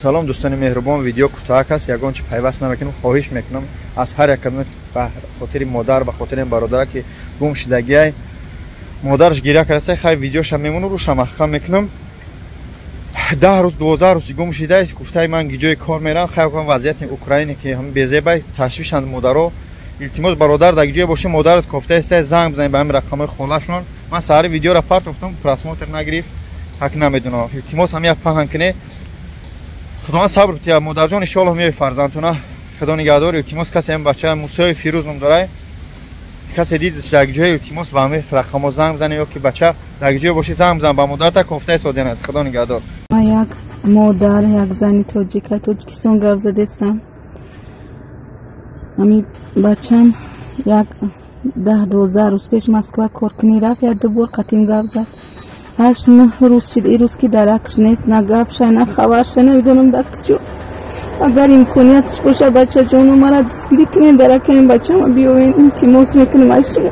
Салом, дӯстони меҳрубон. Видео кӯтоҳак аст, ягон чи пайваст намекунам. Хоҳиш мекунам аз ҳар як кадоме ба хотири модар, ба хотири бародара, ки гум шидагиай, модараш гиря кардаста. Хай, видеоша мемонам, руша маҳкам мекунам. 10 рӯз, 12 рӯз гум шидай. Гуфтаи ман ҷои кор мерам. Хай, вазъияти Украине ки безебай, ташвишанд модаро. Илтимос, бародар, дар ҷое боши, модарат кофтаеста, занг бизанед ба ҳамин рақамҳои холашон. Ман саҳари видеоро партофтам, просмотр нагирифт, ҳак намедунам. Илтимос, ҳам як паҳн кунед. Худованд сабр кутия, модарҷон. Иншоалло, меои фарзандтуна. Худо нигаҳдор. Илтимос, касе ҳам бача Мусои Фирӯз ном дорай, касе дид дар ҷое, илтимос, ба ҳамин рақамҳо занг бизанед, ё ки бача дар ҷое боши, занг бизан ба модарта, кофтаи содиянад. Худо нигаҳдор. Ман як модар, як зани тоҷика, Тоҷикистон гап задестам. Ҳами бачам як 10-12 рӯз пеш Москва коркунӣ рафт, як ду бор қатим гап зад. 8-9 рӯз шид, ирӯз ки даракш нест, на гапша, на хабарша, намедонам дар куҷо. Агар имкониятш боша, бачаҷону, мара дастгирӣ кунем, даракаем бачама биёвен. Илтимос мекунем аз шумо.